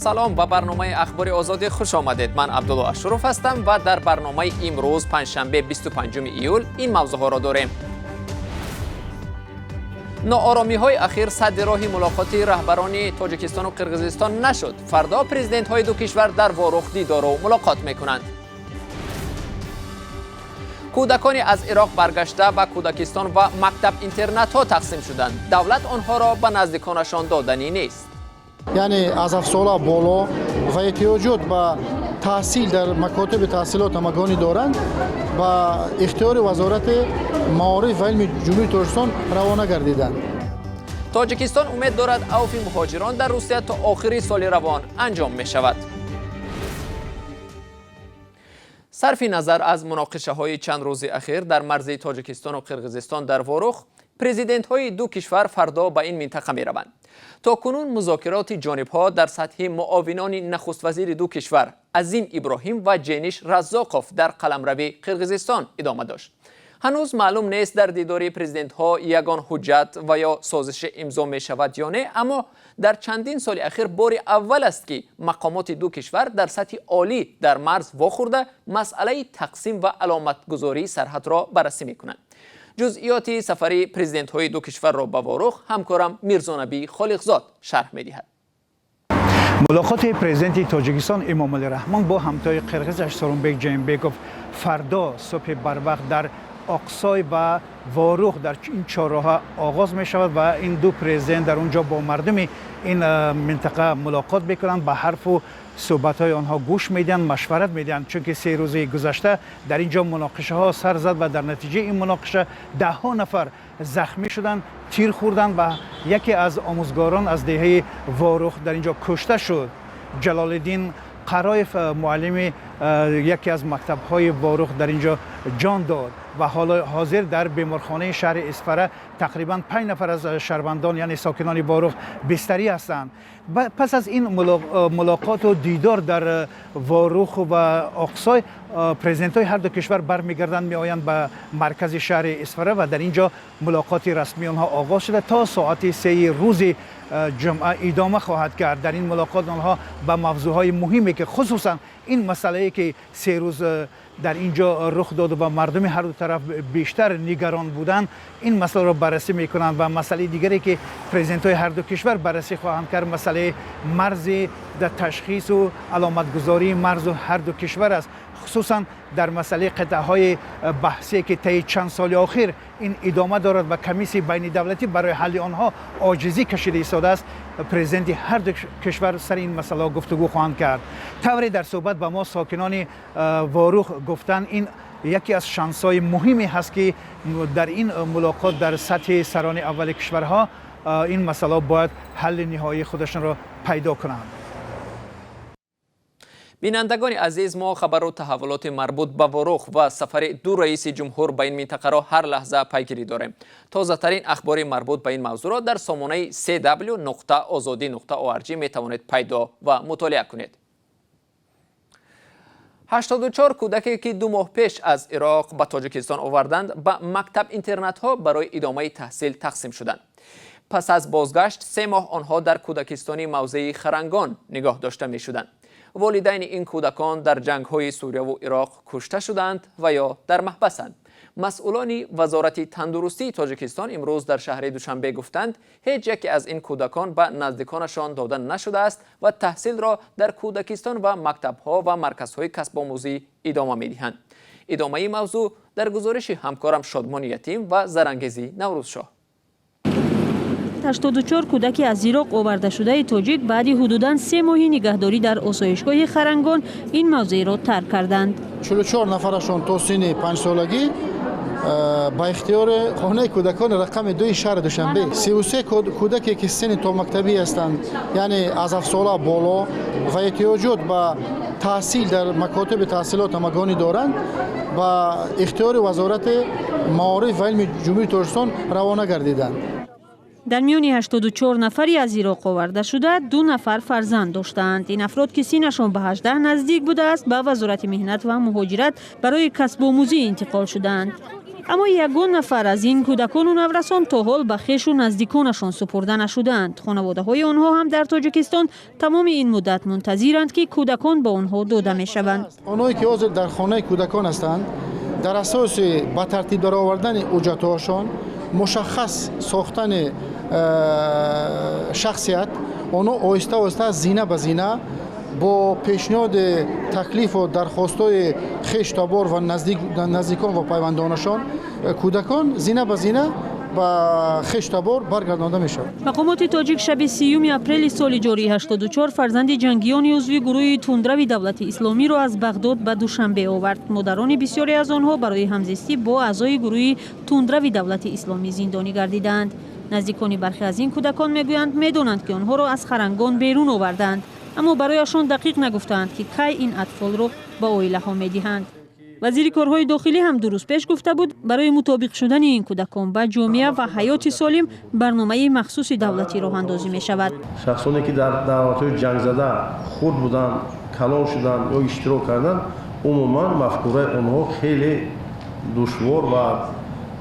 Салом, ба барномаи Ахбори Озодӣ хуш омадед. Ман Абдулло Ашуров ҳастам ва дар барномаи имрӯз, панҷшанбе, 25 июл, ин мавзӯъҳоро дорем. Нооромиҳои ахир садди роҳи мулоқоти раҳбарони Тоҷикистону Қирғизистон нашуд. Фардо президентҳои ду кишвар дар Ворух дидору мулоқот мекунанд. Кӯдакони аз Ироқ баргашта ба кӯдакистон ва мактаб-интернатҳо тақсим шуданд. Давлат онҳоро ба наздиконашон доданӣ нест. Яъне аз 7 сола боло ва эҳтиёҷот ба таҳсил дар макотиби таҳсилот ҳамагонӣ доранд, ба ихтиёри Вазорати маориф ва илми Ҷумҳурии Тоҷикистон равона гардиданд. Тоҷикистон умед дорад, авфи муҳоҷирон дар Русия то охири соли равон анҷом мешавад. Сарфи назар аз муноқишаҳои чанд рӯзи ахир дар марзи Тоҷикистону Қирғизистон дар Ворух, президентҳои ду кишвар фардо ба ин минтақа мераванд. То кунун музокироти ҷонибҳо дар сатҳи муовинони нахуствазири ду кишвар, Азим Иброҳим ва Ҷениш Раззоқов, дар қаламрави Қирғизистон идома дошт. Ҳанӯз маълум нест, дар дидори президентҳо ягон ҳуҷҷат ва ё созише имзо мешавад ё не, аммо дар чандин соли ахир бори аввал аст, ки мақомоти ду кишвар дар сатҳи олӣ дар марз вохӯрда, масъалаи тақсим ва аломатгузории сарҳадро баррасӣ мекунанд. Ҷузъиёти сафари президентҳои ду кишварро ба Ворух ҳамкорам Мирзонабӣ Холиқзод шарҳ медиҳад. Мулоқоти президенти Тоҷикистон Эмомалӣ Раҳмон бо ҳамтои қирғизаш Сооронбек Жээнбеков фардо субҳи барвақт дар Оқсой ва Ворух, дар ин чорроҳа оғоз мешавад ва ин ду президент дар он ҷо бо мардуми ин минтақа мулоқот мекунанд, ба ҳарфу суҳбатҳои онҳо гӯш медиҳанд, машварат медиҳанд, чунки 3 рӯзи гузашта дар ин ҷо муноқишаҳо сар зад ва дар натиҷаи ин муноқиша даҳҳо нафар захмӣ шуданд, тир хӯрданд ва яке аз омӯзгорон аз деҳаи Ворух дар ин ҷо кушта шуд. Ҷалолиддин Қароев, муаллими яке аз мактабҳои Ворух, дар ин ҷо ҷон дод ва ҳоло ҳозир дар беморхонаи шаҳри Исфара тақрибан панҷ нафар аз шаҳрвандон, яъне сокинони Ворух, бистарӣ ҳастанд. Пас аз ин мулоқоту дидор дар Ворух ва Оқсой, президентҳои ҳар ду кишвар бармегарданд, меоянд ба маркази шаҳри Исфара ва дар ин ҷо мулоқоти расмии онҳо оғоз шуда, то соати 3-и рӯзи ҷумъа идома хоҳад кард. Дар ин мулоқот онҳо ба мавзӯъҳои муҳиме, ки хусусан ин масъалае, ки 3 рӯз дар ин ҷо рух доду ва мардуми ҳар ду тараф бештар нигарон буданд, ин масъаларо баррасӣ мекунанд. Ва масъалаи дигаре, ки президентҳои ҳар ду кишвар баррасӣ хоҳанд кард, масъалаи марзи дар ташхису аломатгузории марзу ҳар ду кишвар аст, хусусан дар масъалаи қитъаҳои баҳсие, ки таи чанд соли охир ин идома дорад ва комиссияи байнидавлатӣ барои ҳалли онҳо оҷизӣ кашида истодааст. Президенти ҳар ду кишвар сари ин масъалаҳо гуфтугӯ хоҳанд кард. Тавре дар суҳбат ба мо сокинони Ворух гуфтанд, ин яке аз шансҳои муҳиме ҳаст, ки дар ин мулоқот дар сатҳи сарони аввали кишварҳо ин масъалаҳо бояд ҳалли ниҳоии худашонро пайдо кунанд. Бинандагони азиз, мо хабару таҳаввулоти марбут ба Ворух ва сафари ду раиси ҷумҳур ба ин минтақаро ҳар лаҳза пайгирӣ дорем. Тозатарин ахбори марбут ба ин мавзӯъро дар сомонаи cw.ozodi.org метавонед пайдо ва мутолиа кунед. 84 кӯдаке, ки 2 моҳ пеш аз Ироқ ба Тоҷикистон оварданд, ба мактаб-интернатҳо барои идомаи таҳсил тақсим шуданд. Пас аз бозгашт 3 моҳ онҳо дар кӯдакистони мавзеи Харангон нигоҳ дошта мешуданд. Волидайни ин кӯдакон дар ҷангҳои Сурияву Ироқ кушта шуданд ва ё дар маҳбасанд. Масъулони Вазорати тандурустии Тоҷикистон имрӯз дар шаҳри Душанбе гуфтанд, ҳеҷ яке аз ин кӯдакон ба наздиконашон дода нашудааст ва таҳсилро дар кӯдакистон ва мактабҳо ва марказҳои касбомӯзӣ идома медиҳанд. Идомаи мавзӯъ дар гузориши ҳамкорам Шодмони Ятим ва Зарангези Наврӯзшоҳ. 84 кӯдаки аз Ироқ овардашудаи тоҷик баъди ҳудудан 3 моҳи нигаҳдорӣ дар осоишгоҳи Харангон ин мавзеъро тарк карданд. 44 нафарашон то синни 5-солагӣ ба ихтиёри хонаи кӯдакони рақами 2-и шаҳри Душанбе, 33 кӯдаке, ки синни томактабӣ ҳастанд, яъне аз 7 сола боло ва эҳтиёҷот ба таҳсил дар макотиби таҳсилот ҳамагонӣ доранд, ба ихтиёри Вазорати маориф ва илми Ҷумҳурии Тоҷикистон равона гардиданд. Дар миёни 84 нафари аз Ироқ овардашуда ду нафар фарзанд доштаанд. Ин афрод, ки синнашон ба 18 наздик будааст, ба Вазорати меҳнат ва муҳоҷират барои касбомӯзӣ интиқол шудаанд. Аммо ягон нафар аз ин кӯдакону наврасон то ҳол ба хешу наздиконашон супурда нашудаанд. Хонаводаҳои онҳо ҳам дар Тоҷикистон тамоми ин муддат мунтазиранд, ки кӯдакон ба онҳо дода мешаванд. Онҳое ки ҳозир дар хонаи кӯдакон ҳастанд, дар асоси ба тартиб даровардани ҳуҷҷатҳояшон, мушаххас сохтани шахсият, онҳо оҳиста оҳиста, зина ба зина, бо пешниҳоди таклифу дархостҳои хештабор ва наздикон ва пайвандонашон, кӯдакон зина ба зина ба хештабор баргардонда мешавад. Мақомоти тоҷик шаби 30-уми апрели соли ҷорӣ 84 фарзанди ҷангиёни узви гурӯҳи тундрави Давлати Исломиро аз Бағдод ба Душанбе овард. Модарони бисёре аз онҳо барои ҳамзистӣ бо аъзои гурӯҳи тундрави Давлати Исломӣ зиндонӣ гардидаанд. Наздикони бархе аз ин кӯдакон мегӯянд, медонанд, ки онҳоро аз Харангон берун овардаанд, аммо барояшон дақиқ нагуфтаанд, ки кай ин атфолро ба оилаҳо медиҳанд. Вазири корҳои дохилӣ ҳам 2 рӯз пеш гуфта буд, барои мутобиқ шудани ин кӯдакон ба ҷомеа ва ҳаёти солим барномаи махсуси давлатӣ роҳандозӣ мешавад. Шахсоне ки дар давлатҳои ҷангзада хурд буданд, калон шуданд ё иштирок карданд, умуман мафкураи онҳо хеле душвор ва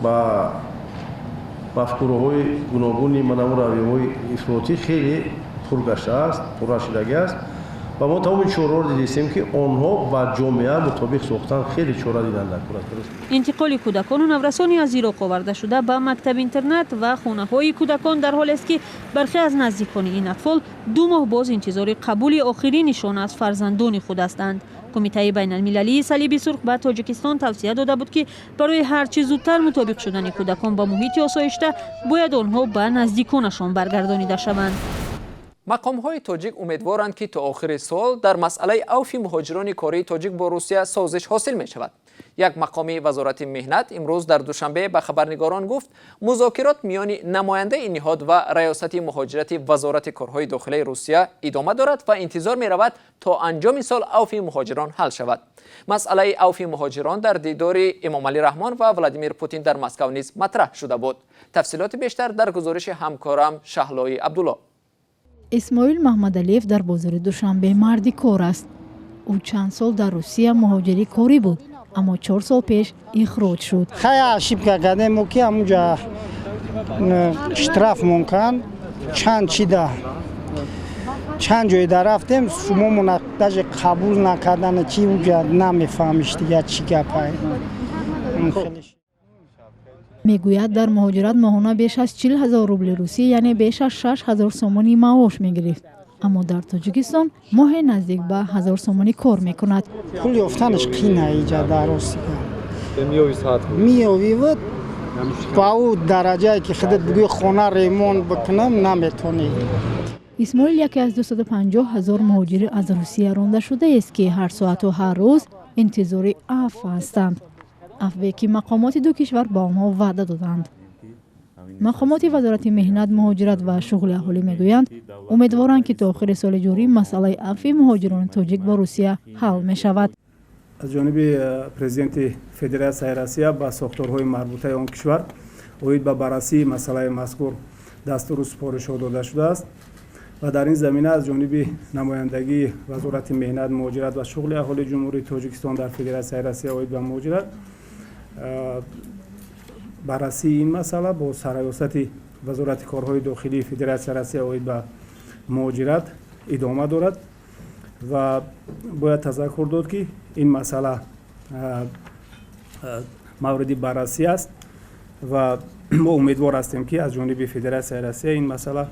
ба мафкураҳои гуногуни манаву равияҳои ифротӣ хеле пур гаштааст, пурра шудагӣ аст ва мо тамоми чораҳоро дидистем, ки онҳо ба ҷомеа мутобиқ сохтан хеле чора диданд дар кор. Интиқоли кӯдакону наврасони аз Ироқ оварда шуда ба мактаб интернат ва хонаҳои кӯдакон дар ҳолест, ки бархе аз наздикони ин атфол 2 моҳ боз интизори қабули охиринишон аз фарзандони худ ҳастанд. Кумитаи байналмилалии Салиби Сурх ба Тоҷикистон тавсия дода буд, ки барои ҳарчи зудтар мутобиқ шудани кӯдакон ба муҳити осоишта бояд онҳо ба наздиконашон баргардонида шаванд. Мақомҳои тоҷик умедворанд, ки то охири сол дар масъалаи авфи муҳоҷирони кории тоҷик бо Русия созиш ҳосил мешавад. Як мақоми Вазорати меҳнат имрӯз дар Душанбе ба хабарнигорон гуфт, музокирот миёни намояндаи ин ниҳод ва Раёсати муҳоҷирати Вазорати корҳои дохилаи Русия идома дорад ва интизор меравад, то анҷоми сол авфи муҳоҷирон ҳал шавад. Масъалаи авфи муҳоҷирон дар дидори Эмомалӣ Раҳмон ва Владимир Путин дар Москав низ матраҳ шуда буд. Тафсилоти бештар дар гузориши ҳамкорам Шаҳлои Абдулло. Исмоил Маҳмадалиев дар бозори Душанбе марди кор аст. Ӯ чанд сол дар Русия муҳоҷири корӣ буд, аммо 4 сол пеш ихроҷ шуд. Хай, ошибка кардем, ки ҳамунҷа штраф монкан, чанд чида, чанд ҷойда рафтем, сумомона даже қабул накардана, чи уҷа намефаҳмиш дига, чӣ гапай. Мегӯяд, дар муҳоҷират моҳона беш аз 40 000 рубли русӣ, яъне беш аз 6000 сомонӣ маош мегирифт, аммо дар Тоҷикистон моҳе наздик ба 1000 сомонӣ кор мекунад. Пул ёфтанаш қина иҷа дар Русия. Меёвивад, ба ӯ дараҷае ки худат бигӯи хона ремонт бикунам, наметонӣ. Исмоил яке аз 250 000 муҳоҷири аз Русия ронда шудаест, ки ҳар соату ҳар рӯз интизори афв ҳастанд, афве ки мақомоти ду кишвар ба онҳо ваъда доданд. Мақомоти Вазорати меҳнат, муҳоҷират ва шуғли аҳолӣ мегӯянд, умедворанд, ки то охири соли ҷорӣ масъалаи афви муҳоҷирони тоҷик бо Русия ҳал мешавад. Аз ҷониби Президенти Федератсияи Россия ба сохторҳои марбутаи он кишвар оид ба баррасии масъалаи мазкур дастуру супоришҳо дода шудааст ва дар ин замина аз ҷониби намояндагии Вазорати меҳнат, муҳоҷират ва шуғли аҳолии Ҷумҳурии Тоҷикистон дар Федератсияи Россия оид ба муҳоҷират баррасии ин масъала бо сарраёсати Вазорати корҳои дохилии Федератсияи Россия оид ба муҳоҷират идома дорад. Ва бояд тазаккур дод, ки ин масъала мавриди баррасӣ аст ва мо умедвор ҳастем, ки аз ҷониби Федератсияи Россия ин масъала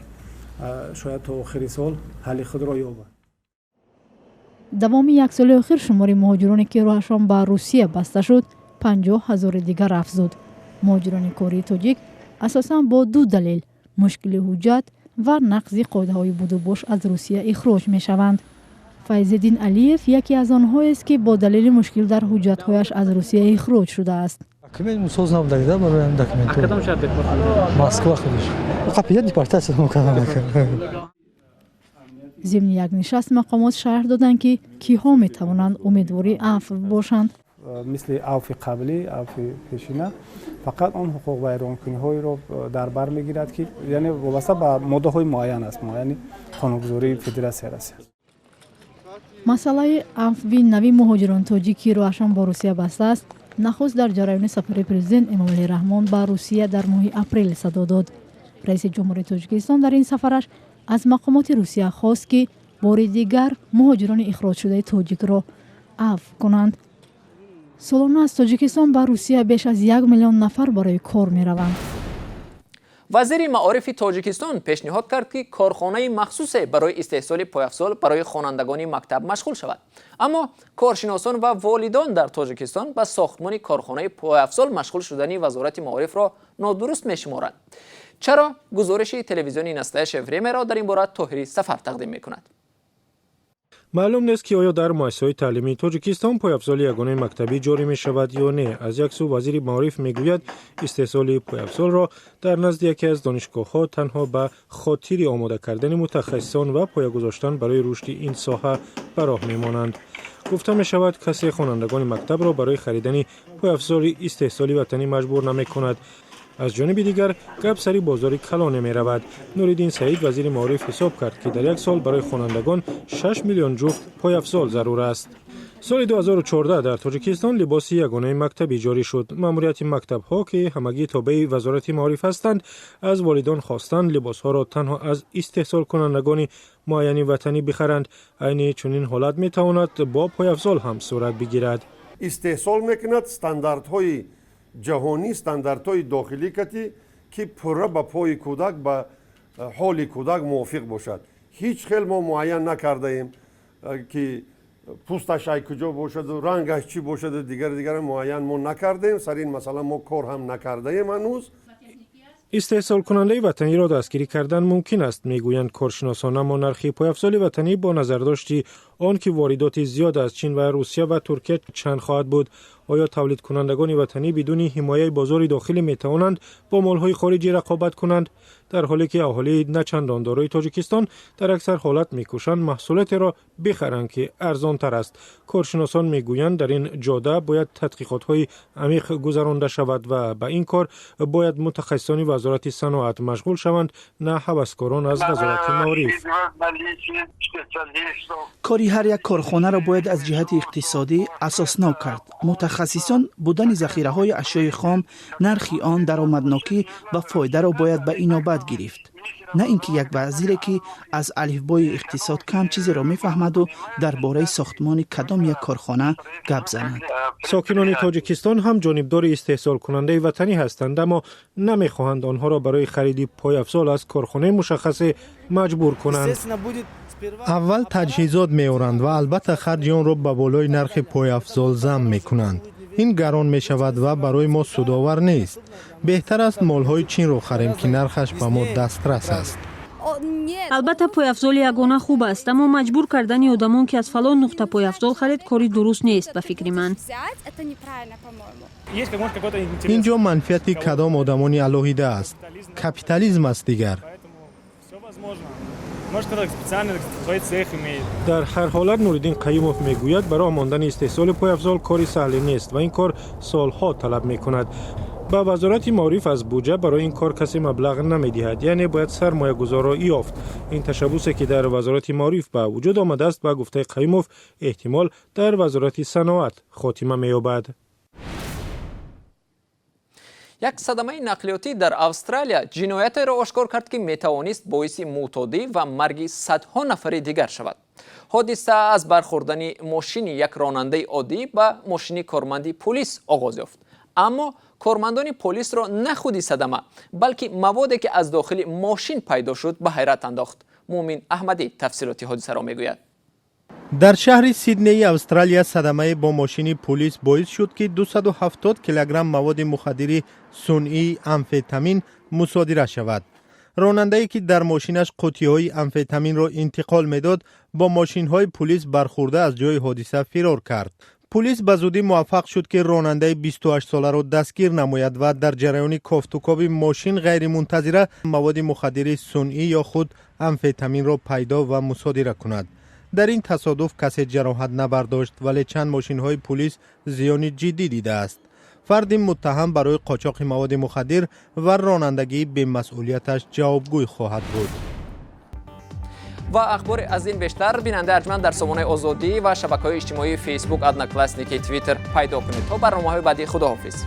шояд то охири сол ҳалли худро ёбад. Давоми як соли охир шумори муҳоҷироне, ки роҳашон ба Русия баста шуд, 50 000-и дигар афзуд. Муҳоҷирони кории тоҷик асосан бо ду далел: мушкили ҳуҷҷат ва нақзи қоидаҳои будубош аз Русия ихроҷ мешаванд. Файзиддин Алиев яке аз онҳоест, ки бо далели мушкил дар ҳуҷҷатҳояш аз Русия ихроҷ шудааст. Документ соз набуд да барои документ. Москва худаш. Қапия депортация мекардам. Зимни як нишаст мақомот шарҳ доданд, ки киҳо метавонанд умедвори афв бошанд. Мисли авфи қаблӣ, авфи пешина, фақат он ҳуқуқвайронкуниҳоеро дар бар мегирад, ки яъне вобаста ба моддаҳои муайян аст, муайяни қонунгузории Федератсияи Россия. Масъалаи афви нави муҳоҷирони тоҷик, ки роҳашон бо Русия баста аст. Нахуст дар ҷараёни сафари президент Эмомалӣ Раҳмон ба Русия дар моҳи апрел садо дод. Раиси ҷумҳури Тоҷикистон дар ин сафараш аз мақомоти Русия хост, ки бори дигар муҳоҷирони ихроҷшудаи тоҷикро афв кунанд. Солона аз Тоҷикистон ба Русия беш аз 1 миллион нафар барои кор мераванд. Вазири маорифи Тоҷикистон пешниҳод кард, ки корхонаи махсусе барои истеҳсоли пойафзол барои хонандагони мактаб машғул шавад. Аммо коршиносон ва волидон дар Тоҷикистон ба сохтмони корхонаи пойафзол машғул шудани Вазорати маорифро нодуруст мешуморанд. Чаро? Гузориши телевизиони «Настоящее время» ро дар ин бора Тоҳири Сафар тақдим мекунад. Маълум нест, ки оё дар муассисаҳои таълимии Тоҷикистон пойафзоли ягонаи мактабӣ ҷорӣ мешавад ё не. Аз як сӯ, вазири маориф мегӯяд, истеҳсоли пойафзолро дар назди яке аз донишгоҳҳо танҳо ба хотири омода кардани мутахассисон ва поя гузоштан барои рушди ин соҳа ба роҳ мемонанд. Гуфта мешавад, касе хонандагони мактабро барои харидани пойафзоли истеҳсоли ватанӣ маҷбур намекунад. Аз ҷониби дигар, гап сари бозори калоне меравад. Нуриддин Саид, вазири маориф, ҳисоб кард, ки дар як сол барои хонандагон 6 миллион ҷуфт пойафзол зарур аст. Соли 2014 дар Тоҷикистон либоси ягонаи мактабӣ ҷорӣ шуд. Маъмурияти мактабҳо, ки ҳамагӣ тобеи Вазорати маориф ҳастанд, аз волидон хостанд, либосҳоро танҳо аз истеҳсолкунандагони муайяни ватанӣ бихаранд. Айни чунин ҳолат метавонад бо пойафзол ҳам сурат бигирад. Истеҳсол мекунад стандартҳои ҷаҳонӣ, стандартҳои дохилӣ кати, ки пурра ба пои кӯдак, ба ҳоли кӯдак мувофиқ бошад. Ҳеҷ хел мо муайян накардаем, ки пӯсташ ай куҷо бошаду рангаш чӣ бошаду дигар дигар муайян мо накардем. Сари ин масъала мо кор ҳам накардаем ҳанӯз. Истеҳсолкунандаи ватаниро дастгирӣ кардан мумкин аст, мегӯянд коршиносон, аммо нархи пойафзоли ватанӣ бо назардошти он ки воридоти зиёд аз Чин ва Русия ва Туркия чанд хоҳад буд? Оё тавлидкунандагони ватанӣ бидуни ҳимояи бозори дохилӣ метавонанд бо молҳои хориҷӣ рақобат кунанд, дар ҳоле ки аҳолии начандон дорои Тоҷикистон дар аксар ҳолат мекӯшанд маҳсулотеро бихаранд, ки арзонтар аст? Коршиносон мегӯянд, дар ин ҷода бояд тадқиқотҳои амиқ гузаронда шавад ва ба ин кор бояд мутахассисони Вазорати саноат машғул шаванд, на ҳаваскорон аз Вазорати маориф. Кори ҳар як корхонаро бояд аз ҷиҳати иқтисодӣ асоснок кард. Мутахассисон будани захираҳои ашёи хом, нархи он, даромаднокӣ ва фоидаро бояд ба инобат гирифт, на ин ки як вазире, ки аз алифбои иқтисод кам чизеро мефаҳмаду дар бораи сохтмони кадом як корхона гап занад. Сокинони Тоҷикистон ҳам ҷонибдори истеҳсолкунандаи ватанӣ ҳастанд, аммо намехоҳанд онҳоро барои хариди пойафзол аз корхонаи мушаххасе маҷбур кунанд. Аввал таҷҳизот меоранд ва албатта харҷи онро ба болои нархи пойафзол зам мекунанд. Ин гарон мешавад ва барои мо судовар нест. Беҳтар аст молҳои Чинро харем, ки нархаш ба мо дастрас аст. Албатта, пойафзоли ягона хуб аст, аммо маҷбур кардани одамон, ки аз фалон нуқта пойафзол харед, кори дуруст нест, ба фикри ман. Ин ҷо манфиати кадом одамони алоҳида аст. Капитализм аст дигар. Может, кто-то специально свой цех имеет. Дар ҳар ҳолат, Нуриддин Қаюмов мегӯяд, ба роҳ мондани истеҳсоли пойафзол кори саҳле нест ва ин кор солҳо талаб мекунад. Ба Вазорати маориф аз буҷа барои ин кор касе маблағ намедиҳад, яъне бояд сармоягузорро ёфт. Ин ташаббусе, ки дар Вазорати маориф ба вуҷуд омадааст, ба гуфтаи Қаюмов, эҳтимол дар Вазорати саноат хотима меёбад. Як садамаи нақлиётӣ дар Австралия ҷиноятеро ошкор кард, ки метавонист боиси мӯътодӣ ва марги садҳо нафари дигар шавад. Ҳодиса аз бархӯрдани мошини як ронандаи оддӣ ба мошини корманди пулис оғоз ёфт, аммо кормандони полисро на худи садама, балки маводе, ки аз дохили мошин пайдо шуд, ба ҳайрат андохт. Муъмин Аҳмадӣ тафсилоти ҳодисаро мегӯяд. Дар шаҳри Сиднеи Австралия садамае бо мошини пулис боис шуд, ки 270 килограмм маводи мухаддири сунъии амфетамин мусодира шавад. Ронандае, ки дар мошинаш қуттиҳои амфетаминро интиқол медод, бо мошинҳои пулис бархӯрда, аз ҷои ҳодиса фирор кард. Пулис ба зудӣ муваффақ шуд, ки ронандаи 28-соларо дастгир намояд ва дар ҷараёни кофтукови мошин ғайримунтазира маводи мухаддири сунъӣ ё худ амфетаминро пайдо ва мусодира кунад. Дар ин тасодуф касе ҷароҳат набардошт, вале чанд мошинҳои пулис зиёни ҷиддӣ дидааст. Фарди муттаҳам барои қочоқи маводи мухаддир ва ронандагии бемасъулияташ ҷавобгӯй хоҳад буд. Ва ахбори аз ин бештар, бинандаи арҷманд, дар сомонаи Озодӣ ва шабакаҳои иҷтимоии Фейсбук, Одноклассники, Твиттер пайдо кунед. То барномаҳои баъдӣ, худоҳофиз.